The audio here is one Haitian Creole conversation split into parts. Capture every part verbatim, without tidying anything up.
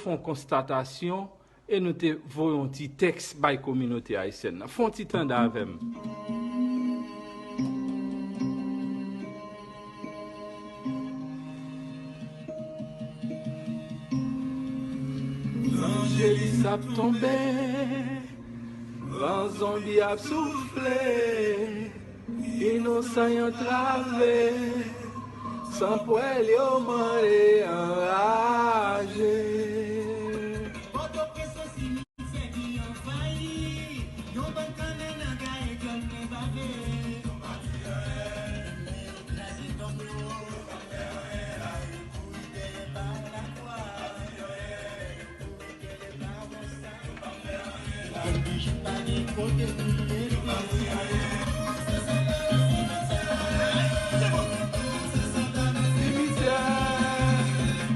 fè yon konstatasyon e nou te voye yon ti tèks bay kominote ayisyèn nan. Fè yon ti tande avè m. Lanjelis ap tonbe, van zonbi ap soufle, inosan yo antrave, sanpwèl yo mande anraje.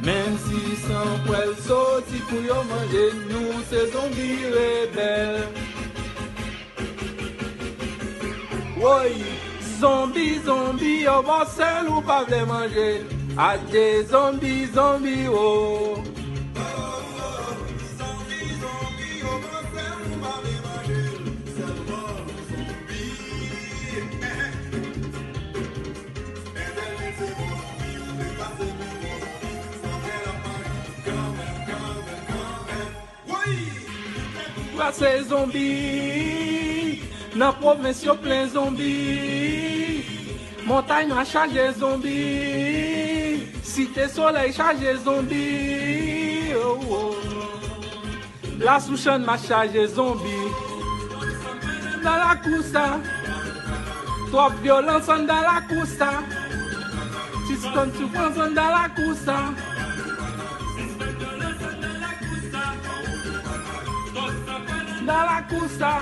Menm si sanpwèl soti pou yo manje nou, se zonbi rebèl. Woy, zonbi, zonbi, yo ba w sèl ou pa vle manje. Adje zonbi, zonbi, wo. Brase zonbi, nan pwovens yo plen zonbi. Montay Nwa chaje zonbi. Site Solèy chaje zonbi. Oh, oh. Lasouchann Mas chaje zonbi. Nan lakou sa. Twòp vyolans anndan lakou sa. Sispann soufrans anndan lakou sa. Nan lakou sa.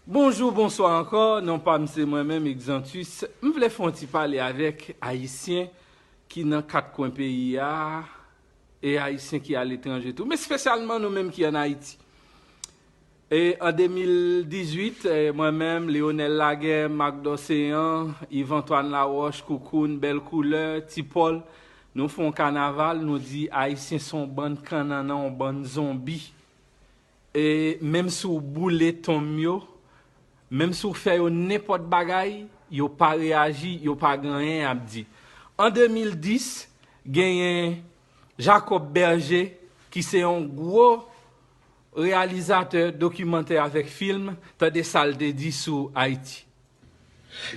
Bonjou, bonswa ankò. Non pa m se mwen menm, Exantus. M vle fè yon ti pale avèk Ayisyen ki nan kat kwen peyi a, e Ayisyen ki aletranje tou, men espesyalman nou menm ki ann Ayiti. E an de mil dizuit, e, mwen menm, Leonel Laguerre, Marc Dorcéan, Yves Antoine Laroche, Koukoun, Bèl Koulè, Ti Pòl, nou fè yon kanaval, nou di Ayisyen se yon bann kannannan, yon bann zonbi. E menm si w boule tonm yo, menm si w fè yo nenpòt bagay, yo pa reyaji, yo pa gen anyen y ap di. An de mil dis, genyen Jacob Berger, ki se yon gwo reyalizatè dokimantè avèk fim, tande sa l te di sou Ayiti.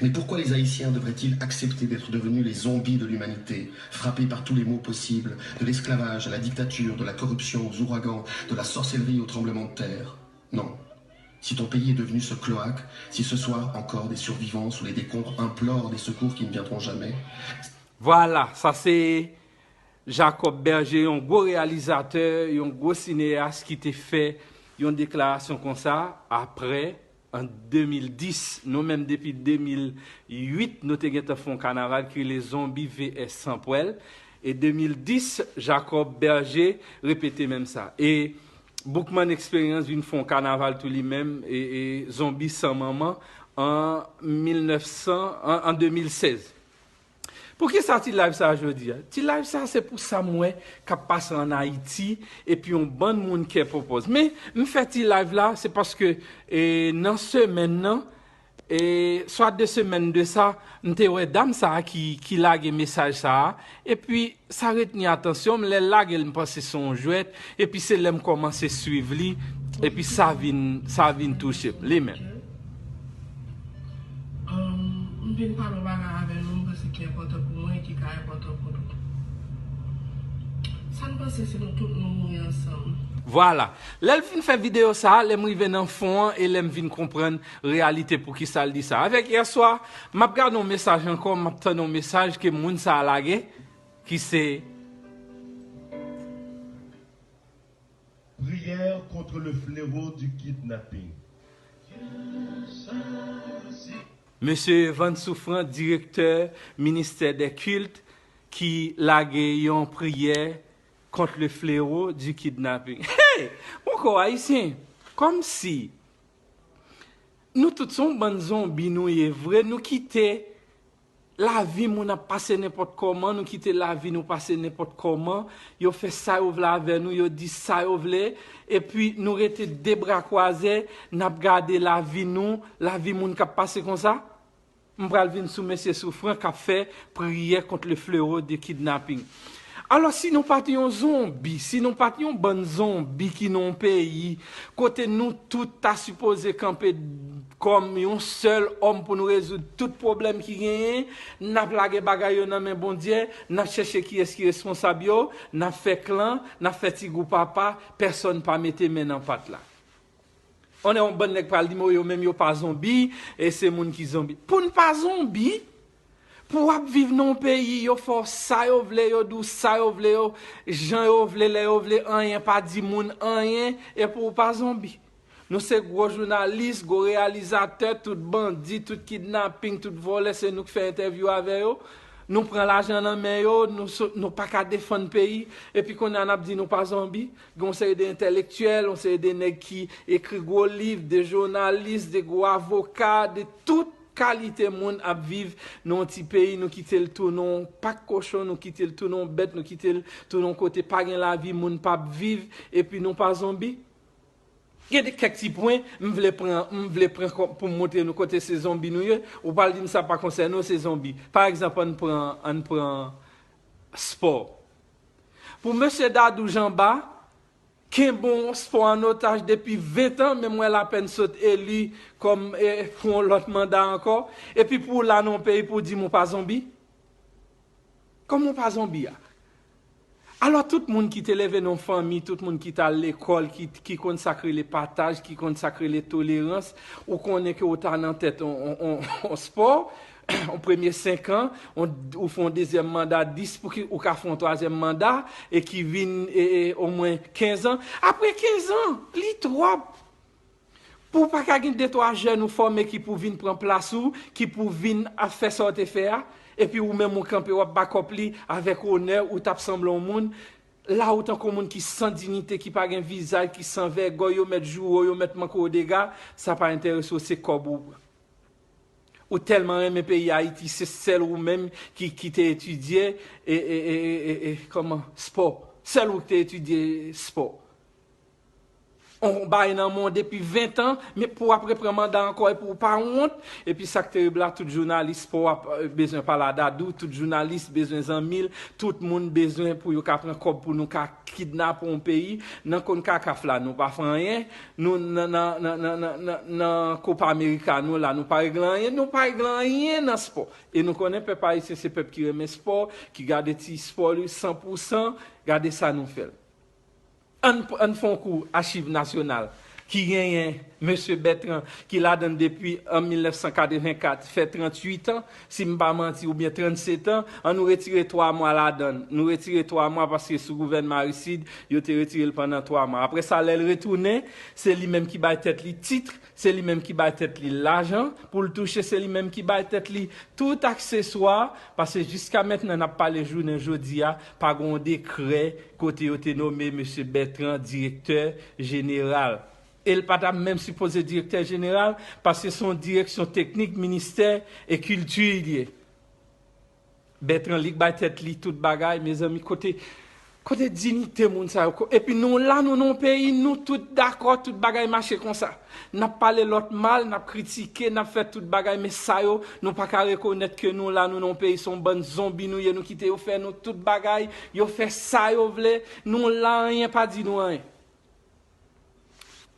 Mais pourquoi les Haïtiens devraient-ils accepter d'être devenus les zombies de l'humanité, frappés par tous les maux possibles, de l'esclavage à la dictature, de la corruption aux ouragans, de la sorcellerie au tremblement de terre ? Non. Si ton pays est devenu ce cloaque, si ce soir encore des survivants sous les décombres implorent des secours qui ne viendront jamais, Vwala, sa se Jacob Berger, yon gwo reyalizatè, yon gwo sineyas ki te fè yon deklarasyon konsa apre, an de mil dis. Nou menm depi de mil uit, nou te gentan fè yon kanaval ki rele Zonbi V S Sanpwèl. E de mil dis, Jacob Berger repete menm sa. E Boukman Experience vin fè yon kanaval tou li menm, e, e Zonbi San Manman, an mil nèf san, an, an de mil sèz. Poukisa ti live sa a jodi a? Ti live sa a se pou sa m wè k ap pase ann Ayiti, epi yon bann moun kè pòpòz. Men, m fè ti live la, se paske, e, nan semèn nan, e, swa de semèn de sa, m te wè dam sa a ki, ki lage mesaj sa a, epi sa retni atansyon m, lè l lage l, m panse se yon jwèt, epi se lè m kòmanse swiv li, epi sa vin, sa vin touche m, li menm. Um, m vin pale yon bagay avè nou, m panse ki enpòtan pou mwen, ki ka enpòtan pou nou. Sa n panse si nou tout nou mouri ansanm? Vwala. Lè l fin fè videyo sa a, lè m rive nan fon an e lè m vin konprann reyalite poukisa l di sa. Avèk yèswa, m ap gade yon mesaj ankò, m ap tande yon mesaj ke moun sa a lage, ki se Prière contre le fléau du kidnapping. Mesye Evans Souffrant, direktè ministè dè kilt, ki lage yon priyè kont le fléau du kidnapping. Hey! Mon kò ayisyen, kòmsi Nou tout se yon bann zonbi nou ye vre, nou kite lavi moun ap pase nenpòt kòman, nou kite lavi nou pase nenpòt kòman, yo fè sa yo vle avè nou, yo di sa yo vle, epi nou rete de bra kwaze, n ap gade lavi nou, lavi moun k ap pase konsa. M pral vin sou mesye Soufran k ap fè priyè kont le fléau de kidnapping. Alò, si nou pa t yon zonbi, si nou pa t yon bann zonbi ki nan yon peyi kote nou tout ta sipoze kanpe kòm yon sèl òm pou nou rezoud tout pwoblèm ki genyen, n ap lage bagay yo nan men Bondye, n ap chèche kiyès ki responsab yo, n ap fè klan, n ap fè ti gwoup apa, pèsonn pa mete men nan pat la. On yon bann nèg pral di m, "O, yo menm yo pa zonbi, e se moun ki zonbi." Pou n pa zonbi, pou w ap viv nan yon peyi, yo fè w sa yo vle, yo di w sa yo vle, yo, jan yo vle, lè yo vle, anyen pa di moun anyen, e pou w pa zonbi. Nou se gwo jounalis, gwo reyalizatè, tout bandi, tout kidnaping, tout vòlè, se nou k fè entèvyou avè yo. Nou pran lajan nan men yo, nou, so- nou pa ka defann peyi, epi kounye a n ap di nou pa zonbi. Gen yon seri de entèlektyèl, yon seri de nèg ki ekri gwo liv, de jounalis, de gwo avoka, de tout kalite moun ap viv nan yon ti peyi, nou kite l tounen yon pak kochon, nou kite l tounen yon bèt, nou kite l tounen yon kote pa gen lavi, moun p ap viv, epi nou pa zonbi. Gen de kèk ti pwen, m vle pran, m vle pran kò- pou m montre nou kote se zonbi nou ye. Ou pral di m sa pa konsène w, se zonbi. Pa egzanp, ann pran, ann pran spò. Pou mesye Dadou Janba, kenbe yon spò an otaj depi ven tan, men m wè l apèn sot eli kòm, e, pou yon lòt manda ankò, epi pou w la nan yon peyi pou w di m ou pa zonbi? Kòman w pa zonbi a? Alò, tout moun ki te leve nan yon fanmi, tout moun ki t al lekòl, ki, ki konn sa k rele pataj, ki konn sa k rele tolerans, ou konnen ke w ta nan tèt on, on, on, on spò, on premye senk an, on, ou fè yon dezyèm manda dis pou ki ou ka fè yon twazyèm manda, e ki vin, e, e, omwen kenz an. Apre kenz an, li twòp. Pou w pa ka gen de twa jèn ou fòme ki pou vin pran plas ou, ki pou vin ap fè sa w te fè a, epi ou menm ou kanpe w ap bakòp li avèk onè, ou t ap sanble yon moun, la ou tankou yon moun ki san diyite, ki pa gen vizaj, ki san vègòy, yo mèt joure w, yo mèt manke w dega, sa pa enterese w, se kòb ou pran. Ou tèlman renmen peyi Ayiti, se sèl ou menm ki, ki te etidye, e, e, e, e, e, e, kòman, spò. Sèl ou ki te etidye spò. On bagay nan men w depi ven tan, men pou w ap repran manda ankò epi w pa wont. Epi sa k terib la, tout jounalis spò ap, eh, bezwen pale a Dadou, tout jounalis bezwen zanmi l, tout moun bezwen pou yo ka pran kòb pou nou ka kidnape yon peyi. Nan konn kakaf la, nou pa fè anyen. Nou nan, nan, nan, nan, nan, nan, nan Copa America, nou la, nou pa regle anyen, nou pa regle anyen nan spò. E nou konnen pèp ayisyen se pèp ki renmen spò, ki gade ti spò li san pou san, gade sa nou fè l. Ann, ann fè yon kou achiv nasyonal ki genyen mesye Bètran ki ladan l depi an mil nèf san katrevenkat, fè tranntuit an, si m pa manti, oubyen trannset an, ann nou retire twa mwa ladan l. Nou retire twa mwa paske sou gouvènman Aristide, yo te retire l pandan twa mwa. Apre sa, lè l retounen, se li menm ki bay tèt li tit, se li menm ki bay tèt li lajan pou l touche, se li menm ki bay tèt li tout akseswa, paske jiska mentnan n ap pale jounen jodi a, pa gen yon dekrè kote yo te nome mesye Bètran direktè jeneral. E l pa t ap menm sipoze direktè jeneral, paske se yon direksyon teknik ministè e kilti li ye. Bètran li k bay tèt li tout bagay, mezanmi, kote, kote diyite moun sa yo? Ko- Epi nou la, nou nan yon peyi, nou tout dakò, tout bagay mache konsa. N ap pale lòt mal, n ap kritike, n ap fè tout bagay, men sa yo, nou pa ka rekonèt ke nou la, nou nan yon peyi, se yon bann zonbi nou ye, nou kite yo fè nou tout bagay, yo fè sa yo vle, nou la, anyen pa di nou anyen.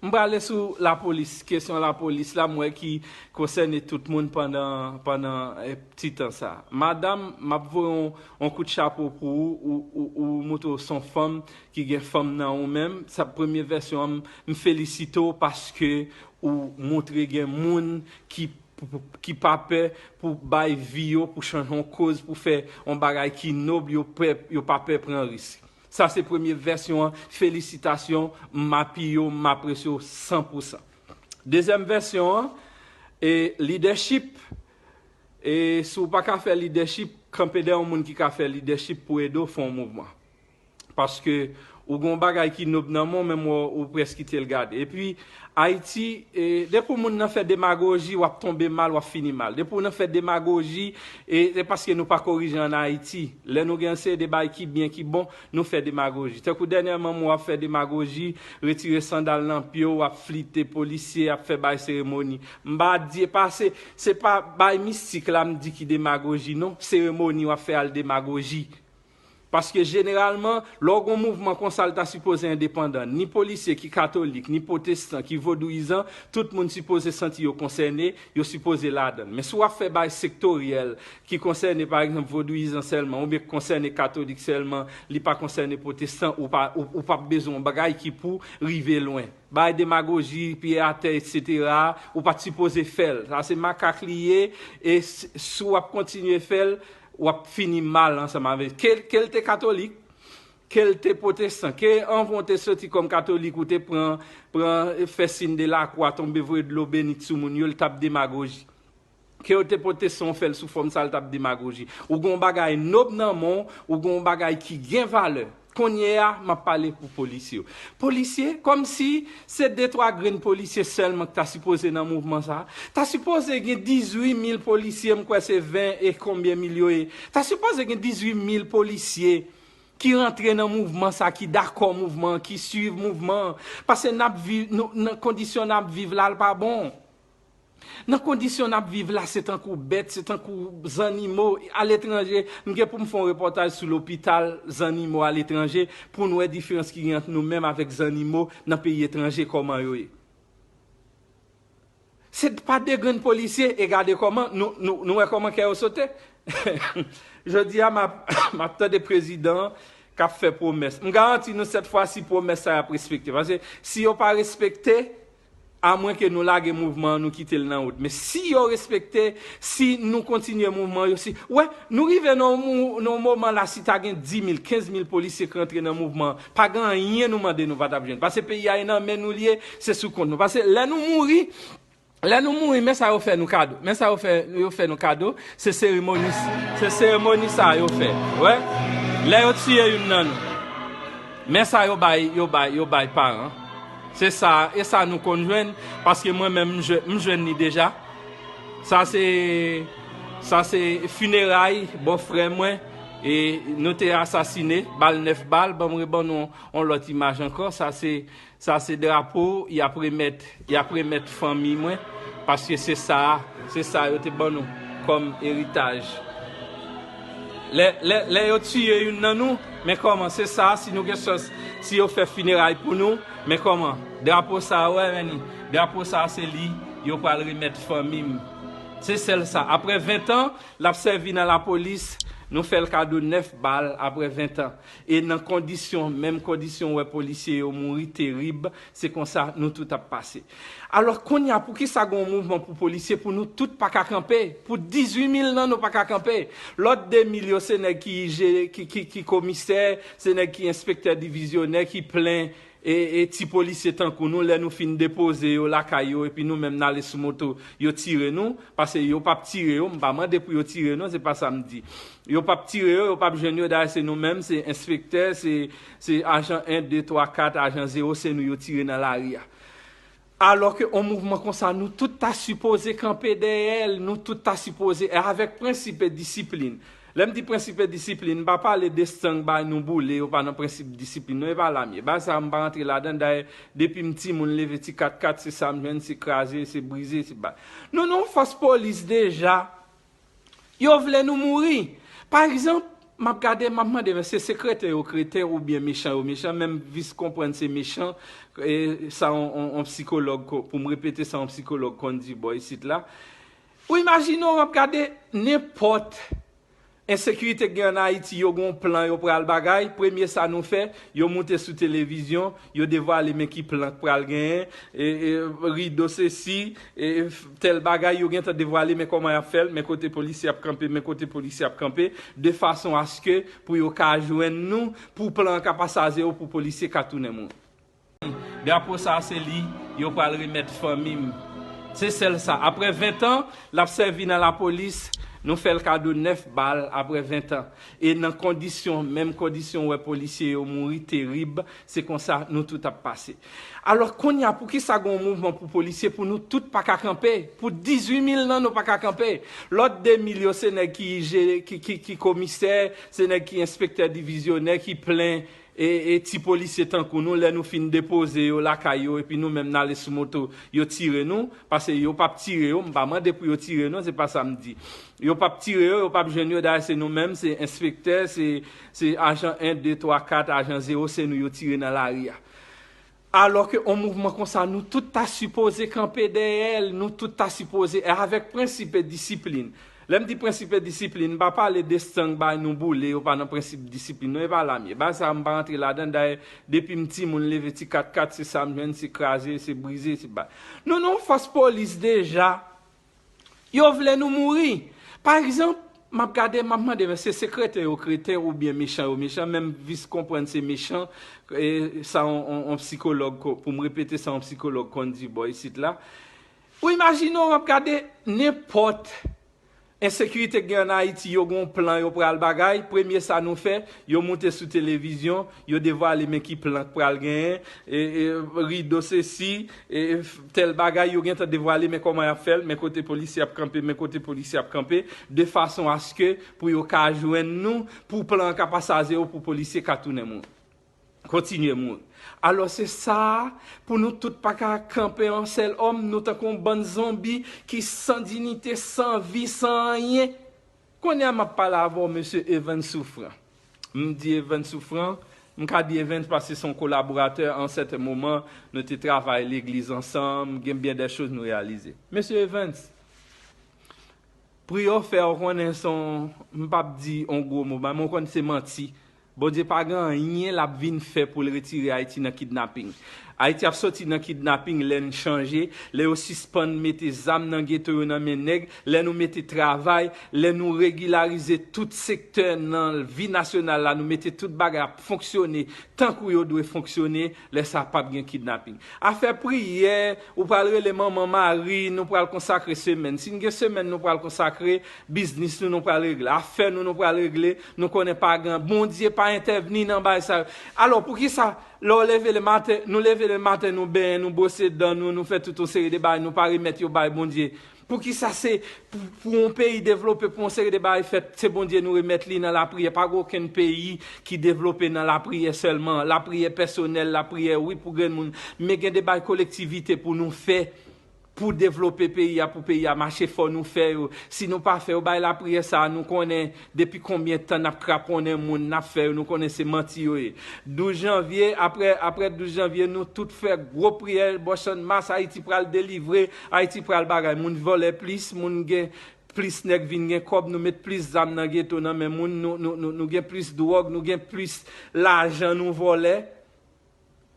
M prale sou lapolis, kesyon lapolis la, m wè ki konsène tout moun pandan, pandan, eh, ti tan sa. Madanm, m ap voye yon, yon kout chapo pou ou, ou, ou, ou montre w se yon fanm ki gen fanm nan ou menm. Sa premye vèsyon an, m, m felisite w paske ou montre gen moun ki, ki pa pè pou bay vi yo, pou chanje yon koz, pou fè yon bagay ki nob, yo pè, yo pa pè pran risk. Sa se premye vèsyon an. Felisitasyon, m apiye w, m apresye w san pou san. Dezyèm vèsyon an, e lidèchip, e si w pa ka fè lidèchip, kanpe dèyè yon moun ki ka fè lidèchip pou ede w fè yon mouvman. Paske Ou gen yon bagay ki nob nan men w, men w, ou prèske kite l gade. Epi, Ayiti, e, depi w moun nan fè demagoji, w ap tonbe mal, w ap fini mal. Depi w nan fè demagoji, e, se paske nou pa korije ann Ayiti. Lè nou gen yon seri de bagay ki byen, ki bon, nou fè demagoji. Tankou dènyèman, w ap fè demagoji, retire sandal nan pye w, w ap flite polisye, ap fè bay seremoni. M pa di, e pa se, se pa bay mistik la m di ki demagoji, non. Seremoni w ap fè al demagoji. Paske jeneralman, lè w gen yon mouvman konsa, l ta sipoze endepandan. Ni polisye ki katolik, ni pwotestan, ki vodouyizan, tout moun sipoze santi yo konsène, yo sipoze ladan l. Men si w ap fè bay sektoryèl, ki konsène, pa egzanp, vodouyizan sèlman, oubyen ki konsène katolik sèlman, li pa konsène pwotestan, ou pa, ou, ou p ap bezwen yon bagay ki pou rive lwen. Bay demagoji, pye atè, etsetera, ou pa t sipoze fè l. Sa se makak li ye, e s-, si w ap kontinye fè l, w ap fini mal ansanm avè l. Ke, ke l te katolik, ke l te pwotestan, ke anvan w te soti kòm katolik, ou te pran, pran, fè siy de lakwa, tonbe voye dlo beni sou moun yo, l t ap demagoji. Ke yo te pwotestan, w fè l sou fòm sa, l t ap demagoji. Ou gen yon bagay nob nan men w, ou gen yon bagay ki gen valè. Kounye a, m ap pale pou polisye yo. Polisye, kòmsi se de twa grenn polisye sèlman ki ta sipoze nan mouvman sa. Ta sipoze gen dizuit mil polisye, m kwè se ven e konbyen mil yo ye. Ta sipoze gen dizuit mil polisye ki rantre nan mouvman sa, ki dakò mouvman an, ki swiv mouvman an. Paske n ap viv, nou, nan kondisyon n ap viv la, l pa bon. Nan kondisyon n ap viv la, se tankou bèt, se tankou zannimo. Aletranje, m gen pou m fè yon repòtaj sou lopital zannimo aletranje pou n wè diferans ki gen ant nou menm avèk zannimo nan peyi etranje, kòman yo ye. Se pa de grenn polisye, e gade kòman, nou, nou, nou wè kòman kè yo sote. Jodi a, m ap, m ap tande prezidan an k ap fè pwomès. M garanti nou, sèt fwa si pwomès sa y ap respekte. Paske si yo pa respekte, amwenke nou lage mouvman an, nou kite l nan wout. Men si yo respekte, si nou kontinye mouvman yo, si, wè, nou rive nan yon mou-, nan yon moman la, si ta gen dis mil, kenz mil polisye ki rantre nan mouvman an, pa gen anyen nou mande nou pa t ap jwenn. Paske peyi a e nan men nou li ye, se sou kont nou. Paske lè nou mouri, lè nou mouri, men sa yo fè nou kado. Men sa yo fè, yo fè nou kado, se seremoni, se seremoni sa yo fè. Wè, lè yo tiye youn nan nou, men sa yo bay, yo bay, yo bay paran. Se sa, e sa nou konn jwenn, paske mwen menm, m jwe-, m jwenn li deja. Sa se, sa se fineray bòfrè mwen, e nou te asasine, bal nèf bal, ban m reban nou yon lòt imaj ankò. Sa se, sa se drapo y ap remèt, y ap remèt fanmi mwen, paske se sa, se sa yo te ban nou kòm eritaj. Lè, lè, lè yo tiye youn nan nou, men kòman, se sa, si nou gen chans, si yo fè fineray pou nou, men kòman, drapo sa, wè, men ni, drapo sa, se li yo pral remèt fanmi m. Se sèl sa. Apre ven tan, l ap sèvi nan lapolis, nou fè l kado nèf bal apre ven tan. E nan kondisyon, menm kondisyon, wè polisye yo mouri terib, se konsa nou tout ap pase. Alò, kounye a, poukisa gen yon mouvman pou polisye, pou nou tout pa ka kanpe? Pou dizuit mil nan nou pa ka kanpe. Lòt de mil yo, se nèg ki je-, ki, ki, ki komisè, se nèg ki enspektè divizyonè, ki plen, e, e ti polisye tankou nou, lè nou fin depoze yo lakay yo, epi nou menm n ale sou moto, yo tire nou, paske yo p ap tire yo, m pa mande pou yo tire nou, se pa sa m di. Yo p ap tire yo, yo p ap jwenn yo, dayè se nou menm, se enspektè, se, se ajan en, de, twa, kat, ajan zewo, se nou yo tire nan lari a. Alò ke yon mouvman konsa, nou tout ta sipoze kanpe dèyè l, nou tout ta sipoze, e avèk prensip e disiplin. Lè m di prensip e disiplin, m pa pale de stand by nou boule, yo pa nan prensip disiplin, non, e pa la m ye. Bagay sa, m pa rantre ladan, dayè, depi m timoun leve ti kat kat, se sa m jwenn, se kraze, se brize, se ba. Nou, nou fòs polis deja, yo vle nou mouri. Pa egzanp, m ap gade, m ap mande, men se sekretè yo kreten oubyen mechan yo mechan, menm vis konprann se mechan, e sa yon, yon, yon psikològ ko-, pou m repete sa yon psikològ konn di bò isit la. Ou imajine w ap gade nenpòt ensekirite k gen ann Ayiti, yo gen yon plan, yo pral bagay, premye sa nou fè, yo moute sou televizyon, yo devwale men ki plan k pral genyen, e, e, rido sesi, e, f-, tèl bagay, yo gentan devwale men kòman y ap fè l, men kote polisye ap kanpe, men kote polisye ap kanpe, de fason aske pou yo ka jwenn nou, pou plan an ka pase a zewo, pou polisye ka tounen moun. Drapo sa a se li yo pral remèt fanmi m. Se sèl sa. Apre ven tan, l ap sèvi nan lapolis, Nou fè l kado nèf bal apre ven tan. E nan kondisyon, menm kondisyon w wè polisye yo mouri terib, se konsa nou tout ap pase. Alò, kounye a, poukisa gen yon mouvman pou polisye, pou nou tout pa ka kanpe? Pou dizuit mil nan nou pa ka kanpe. Lòt de mil yo, se nèg ki jere, ki, ki, ki komisè, se nèg ki enspektè divizyonè, ki plen e, e ti polisye tankou nou, lè nou fin depoze yo lakay yo, epi nou menm n ale sou moto, yo tire nou, paske yo p ap tire yo, m pa mande pou yo tire nou, se pa sa m di. Yo p ap tire yo, yo p ap jwenn yo, dayè se nou menm, se enspektè, se, se ajan en, de, twa, kat, ajan zewo, se nou yo tire nan lari a. Alò ke yon mouvman konsa, nou tout ta sipoze kanpe dèyè l, nou tout ta sipoze, e avèk prensip e disiplin. Lè m di prensip e disiplin, m pa pale de stand by nou boule, yo pa nan prensip disiplin, non, e pa la m ye. Bagay sa, m pa rantre ladan, dayè, depi m timoun leve ti kat kat, se sa m jwenn, se kraze, se brize, se ba. Nou, nou fòs polis deja, yo vle nou mouri. Pa egzanp, m ap gade, m ap mande, men se sekretè yo kreten oubyen mechan yo mechan, menm vis konprann se mechan, e sa on, on, on psikològ ko-, pou m repete sa on psikològ konn di bò isit la. Ou imajine w, m ap gade nenpòt ensekirite k gen ann Ayiti, yo gen yon plan, yo pral bagay, premye sa nou fè, yo moute sou televizyon, yo devwale men ki plan k pral genyen, e, e, rido sesi, e, f-, tèl bagay, yo gentan devwale men kòman y ap fè l, men kote polisye ap kanpe, men kote polisye ap kanpe, de fason aske pou yo ka jwenn nou, pou plan an ka pase a zewo, pou polisye ka tounen moun. Kontinye mouri. Alò se sa, pou nou tout pa ka kanpe an sèl òm, nou tankou yon bann zonbi ki san dinite, san vi, san anyen. Kounye a m ap pale avè w, mesye Evans Souffrant. M di Evans Souffrant, m ka di Evans paske se yon kolaboratè, an sèten moman, nou te travay legliz ansanm, gen byen de choz nou reyalize. Mesye Evans, priyè w fè, ou konnen se yon, m p ap di yon gwo mo, men ou konnen se manti. Bondye pa gen anyen l ap vin fè pou l retire Ayiti nan kidnaping. Ayiti ap soti nan kidnaping lè n chanje, lè yo sispann mete zam nan geto yo nan men nèg, lè nou mete travay, lè nou regilarize tout sektè nan vi nasyonal la, nou mete tout bagay ap fonksyone tankou yo dwe fonksyone, lè sa p ap gen kidnaping. Afè priyè, ou pral rele manman Mari, nou pral konsakre semèn. Si n gen semèn, nou pral konsakre biznis nou, nou pral regle. Afè nou, nou pral regle. Nou konnen pa gen, Bondye pa entèvni nan bagay sa yo. Alò, poukisa, lè w leve le maten, nou leve le maten, nou benyen, nou bwose dan nou, nou fè tout yon seri de bagay, nou pa remèt yo bay Bondye? Poukisa se pou, pou yon peyi devlope, pou yon seri de bagay fèt, se Bondye nou remèt li nan lapriyè? Pa gen okenn peyi ki devlope nan lapriyè sèlman. Lapriyè pèsonèl, lapriyè, wi, pou grenn moun. Men gen de bagay kolektivite pou nou fè, pou devlope peyi a, pou peyi a mache, fò nou fè yo. Si nou pa fè yo, bay lapriyè sa a, nou konnen depi konbyen tan n ap kraponnen moun, n ap fè yo, nou konnen se manti yo ye. Douz janvye, apre, apre douz janvye, nou tout fè gwo priyè, bò Channmas, Ayiti pral delivre, Ayiti pral bagay. Moun vòlè plis, moun gen plis nèg vin gen kòb, nou met plis zam nan geto nan men moun, nou, nou, nou, nou gen plis dwòg, nou gen plis lajan nou vòlè.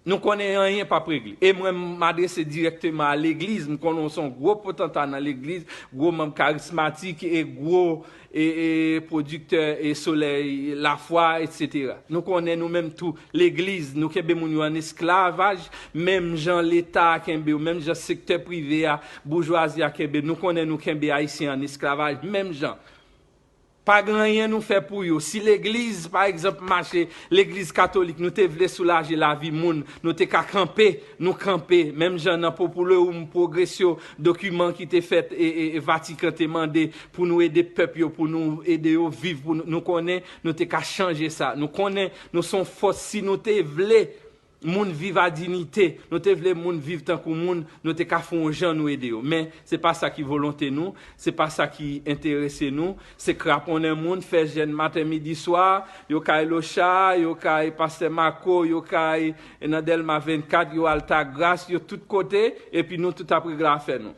Nou konnen anyen p ap regle. E mwen, m adrese dirèkteman a legliz. M konnen w se yon gwo potanta nan legliz, gwo manm karismatik e gwo e, e pwodiktè e solèy lafwa, etsetera. Nou konnen nou menm tou, legliz, nou kenbe moun yo an esklavaj, menm jan Leta a kenbe yo, menm jan sektè prive a, boujwazi a kenbe. Nou konnen nou kenbe Ayisyen an esklavaj, menm jan. Pa gen anyen nou fè pou yo. Si legliz, pa egzanp, mache, legliz katolik, nou te vle soulaje lavi moun, nou te ka kanpe, nou kanpe. Menm jan nan Populum, Progressio, dokiman ki te fèt e, e, e Vatikan te mande pou nou ede pèp yo, pou nou ede yo viv, pou nou, nou konnen nou te ka chanje sa. Nou konnen nou se yon fòs si nou te vle moun viv a diyite. Nou te vle moun viv tankou moun, nou te ka fè yon jan nou ede yo. Men, se pa sa ki volonte nou, se pa sa ki enterese nou. Se kraponnen moun, fè jèn maten, midi, swa, yo kay Locha, yo kay Pastè Mako, yo kay nan Dèlma vennkat, yo Altagras, yo tout kote, epi nou tout ap regle afè nou.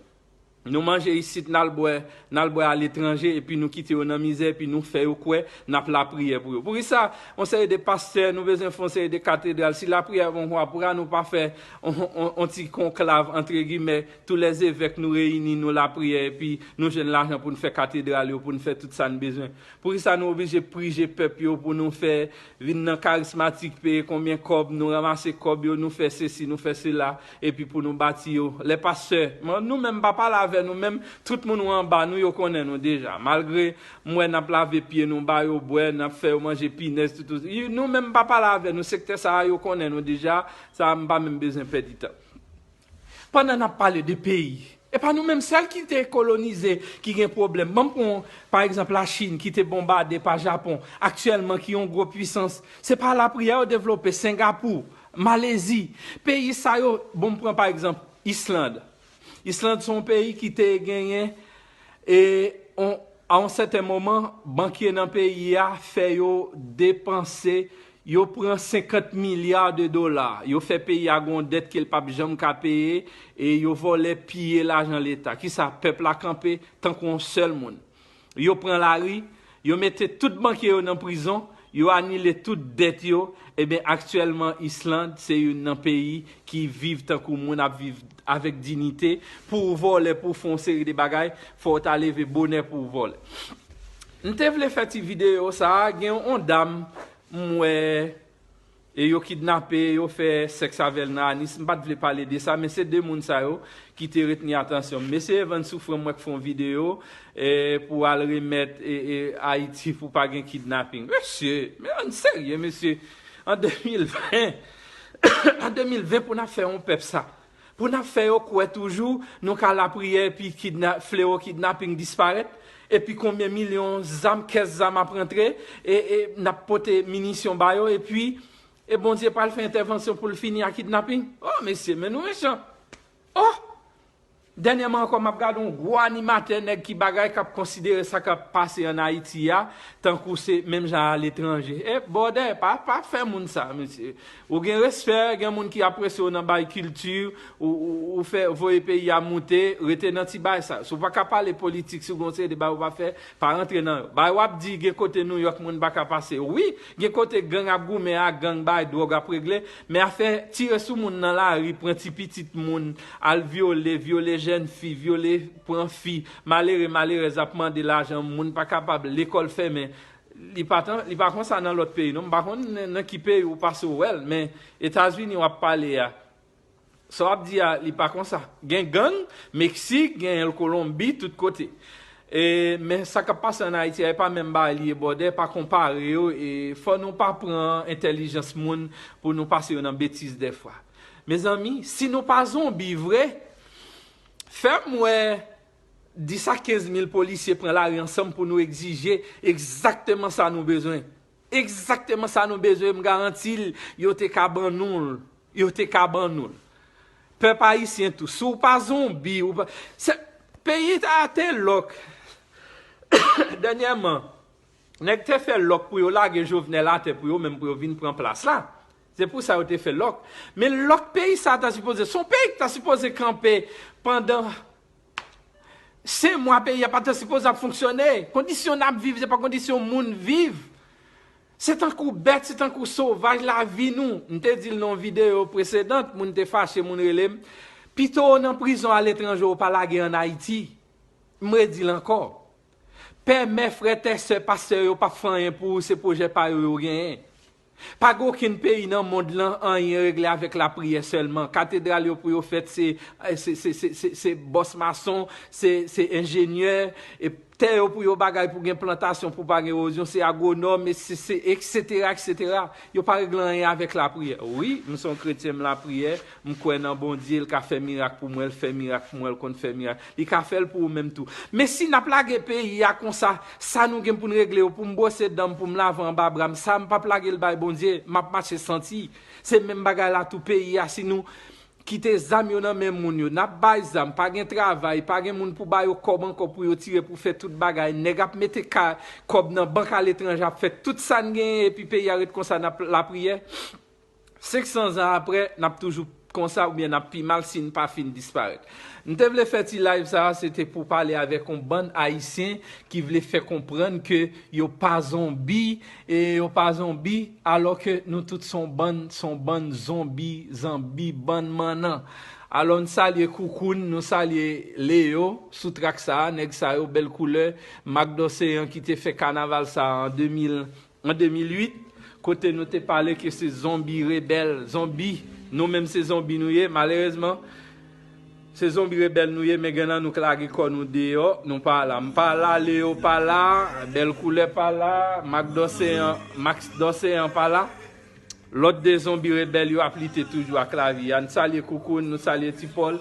Nou manje isit, n al bwè, n al bwè aletranje, epi nou kite yo nan mizè, epi nou fè yo kwè n ap lapriyè pou yo. Poukisa yon seri de pastè, nou bezwen fè yon seri de katedral? Si lapriyè bon kwa, poukisa nou pa fè on, on, on ti konklav, antre gimè, tou lèzevèk nou reyini, nou lapriyè, epi nou jwenn lajan pou n fè katedral yo, pou n fè tout sa n bezwen? Poukisa nou oblije prije pèp yo pou nou fè vin nan karismatik, peye konbyen kòb, nou ranmase kòb yo, nou fè sesi, nou fè sela, epi pou nou bati yo? Lè pastè, mwen, nou menm pa pale avè nou menm, tout moun ou anba nou, yo konnen nou deja. Malgre m wè n ap lave pye nou, ba yo bwè, n ap fè yo manje pinèz, tout, tout. Nou menm pa pale avè nou, sektè sa a, yo konnen nou deja, sa a, m pa menm bezwen pèdi tan. Pandan n ap pale de peyi, e pa nou menm sèl ki te kolonize, ki gen pwoblèm. Ban m pran, pa egzanp, Lachin ki te bonbade pa Japon, aktyèlman ki yon gwo pwisans. Se pa lapriyè yo devlope, Sengapou, Malezi. Peyi sa yo, bon, m pran pa egzanp Island. Island se yon peyi ki te genyen, e on, a yon sèten moman, bankye nan peyi a fè yo depanse, yo pran senkant milya de dola, yo fè peyi a gon dèt ke l p ap janm ka peye, e yo vòlè, piye lajan leta. Kisa? Pèp la kanpe tankou yon sèl moun. Yo pran lari, yo mete tout bankye yo nan prizon, yo anile tout dèt yo. Ebyen, aktyèlman, Island se youn nan peyi ki viv tankou moun ap viv avèk dinite. Pou w vòlè, pou w fè yon seri de bagay, fò w ta leve bonè pou w vòlè. M te vle fè ti videyo sa a, gen yon dam m wè, e yo kidnape, yo fè sèks avè l nan Anis. M pa t vle pale de sa, men se de moun sa yo ki te retni atansyon m. Mesye Evans Souffrant, m wè k fè yon videyo, e, pou al remèt, e, e, Ayiti pou pa gen kidnaping. Mesye, men ann serye, mesye. An de mil ven, an de mil ven pou n ap fè yon pèp sa. Pou n ap fè yo kwè toujou, nou ka lapriyè epi kidna-, flewo kidnaping disparèt, epi konbyen milyon zam, kès zam ap rantre, e, e n ap pote minisyon ba yo, epi, e Bondye pral fè entèvansyon pou l fini a kidnaping? Oh, mesye, men nou mechan. Oh! Dènyèman ankò, m ap gade yon gwo animatè nèg ki bagay k ap konsidere sa k ap pase ann Ayiti a, tankou se menm jan aletranje. E bòdè, pa, pa fè moun sa, mesye. Ou gen respè, gen moun ki apresye w nan bay kilti, ou, ou, ou fè voye peyi a moute, rete nan ti bay sa. Si w pa ka pale politik, si w gen yon seri de bay ou pa fè, pa rantre nan yo. Bay w ap di gen kote Nouyòk moun pa ka pase. Wi, gen kote gang ap goumen ak gang, bay dwòg ap regle, men afè tire sou moun nan lari, pran ti pitit moun, al vyole, vyole jèn fi, vyole, pran fi, malere, malerèz ap mande lajan, moun pa kapab, lekòl fèmen. Li pa tan, li pa konsa nan lòt peyi, non. M pa konn nan, nan ki peyi ou pase w wè l, men Etazini w ap pale a. Sa w ap di a, li pa konsa. Gen gang, Meksik, gen Kolonbi, tout kote. E, men sa k ap pase ann Ayiti a, e pa menm bagay li ye, bòdè, pa konpare yo, e fò nou pa pran entèlijans moun pou nou pase yo nan betiz dèfwa. Mezanmi, si nou pa zonbi vre, fè m wè dis a kenz mil polisye pran lari ansanm pou nou egzije egzakteman sa nou bezwen. Egzakteman sa nou bezwen, m garanti l, yo te ka ban nou l. Yo te ka ban nou l. Pèp ayisyen tou, si w pa zonbi, ou pa, se, peyi a te lòk. Dènyèman, nèg te fè lòk pou yo lage Jovenel atè pou yo menm, pou yo vin pran plas la. Se pou sa yo te fè lòk. Men lòk peyi sa ta sipoze, se yon peyi ki ta sipoze kanpe pandan senk mwa, peyi a pa ta sipoze ap fonksyone. Kondisyon n ap viv, se pa kondisyon moun viv. Se tankou bèt, se tankou sovaj lavi nou. M te di l nan yon videyo presedant, moun te fache, moun rele m. Pito w nan prizon aletranje, w pa lage ann Ayiti. M redi l ankò. Pè, mè, frè, tè, sè, pastè yo p ap fè anyen pou ou, se pwojè pa yo yo genyen. Pa gen okenn peyi nan mond lan anyen regle avèk lapriyè sèlman. Katedral yo pou yo fèt, se, se, se, se, se, se bòs mason, se, se enjenyè, e tè yo pou yo bagay pou gen plantasyon, pou pa gen ewozyon, se agwonòm, e se, se, etsetera, etsetera. Yo pa regle anyen avèk lapriyè. Wi, m se yon kretyen, m lapriyè, m kwè nan Bondye, l ka fè mirak pou mwen, l fè mirak pou mwen, l konn fè mirak. Li ka fè l pou ou menm tou. Men si n ap lage peyi a konsa, sa nou gen pou n regle yo, pou m bwose dan m, pou m lave anba bra m, sa m p ap lage l bay Bondye, m ap mache santi. Se menm bagay la tou peyi a, si nou kite zam yo nan men moun yo, n ap bay zam, pa gen travay, pa gen moun pou ba yo kòb ankò pou yo tire pou fè tout bagay, nèg ap mete ka, kòb nan bank aletranje, ap fè tout sa n genyen, epi peyi a ret konsa, n ap lapriyè. Senk san zan apre, n ap toujou konsa oubyen n ap pi mal si n pa fin disparèt. M te vle fè ti live sa a, se te pou pale avèk yon bann Ayisyen ki vle fè konprann ke yo pa zonbi, e yo pa zonbi, alò ke nou tout se yon bann, se yon bann zonbi, zanbi, bann mannan. Alò, n salye Koukoun, nou salye Leo sou trak sa a, nèg sa yo, bèl koulè, Mak Doseyan ki te fè kanaval sa a an de mil, an de mil uit, kote nou te pale ke se zonbi rebèl, zonbi, nou menm se zonbi nou ye, malerezman, Se zonbi rebèl nou ye, men gen nan nou k lage kò nou deyò, nou pa la. M pa la, Leo pa la, Bèl Koulè pa la, Max Doseyan, Max Doseyan pa la. Lòt de zonbi rebèl yo ap lite toujou ak lavi a. N salye Koukoun, nou salye Ti Pòl.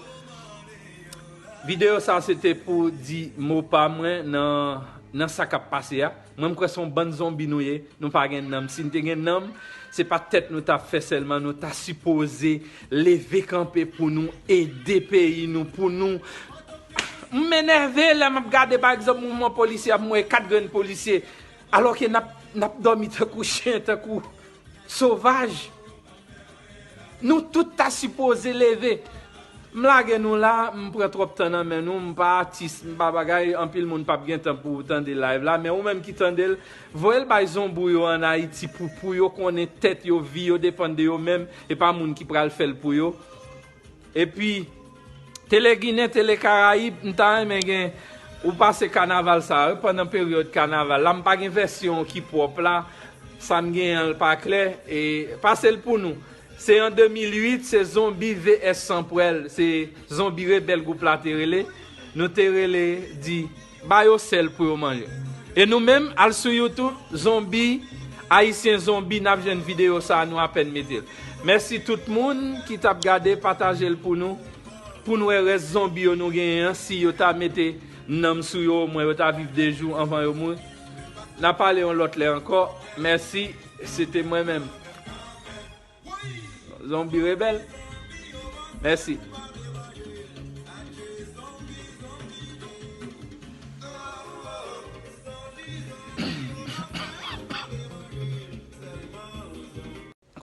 Videyo sa se te pou di mo pa mwen nan, nan sa k ap pase a. Mwen, m kwè se yon bann zonbi nou ye, nou pa gen nanm. Si n te gen nanm, se pa tèt nou t ap fè sèlman, nou ta sipoze leve kanpe pou nou ede peyi nou, pou nou. M enève lè m ap gade, pa egzanp, mouvman polisye ap mouye kat grenn polisye, alò ke n ap, n ap dòmi tankou chen, tankou sovaj. Nou tout ta sipoze leve. M lage nou la, m pran twòp tan nan men nou, m pa atis, m pa bagay, anpil moun p ap gen tan pou tande live la, men ou menm ki tande l, voye l bay zonbi yo ann Ayiti pou, pou yo konnen tèt yo, vi yo depann de yo menm, e pa moun ki pral fè l pou yo. Epi, Tele Ginen, Tele Karayib, m ta renmen gen ou pase kanaval sa, wi, pandan peryòd kanaval la. M pa gen vèsyon ki pwòp la, sa m genyen an pa klè. E pase l pou nou. Se an de mil uit, se zonbi V S Sanpwèl, se zonbi rebèl gwoup la te rele. Nou te rele di ba yo sèl pou yo manje. E nou menm, al sou YouTube, zonbi, Ayisyen zonbi, n ap jwenn videyo sa a, nou apèn mete l. Mèsi tout moun ki t ap gade, pataje l pou nou, pou n wè rès zonbi yo nou genyen an, si yo ta mete nanm sou yo, omwen yo ta viv de jou anvan yo mouri. N a pale yon lòt lè ankò. Mèsi, se te mwen menm. Zonbi rebèl. Mèsi.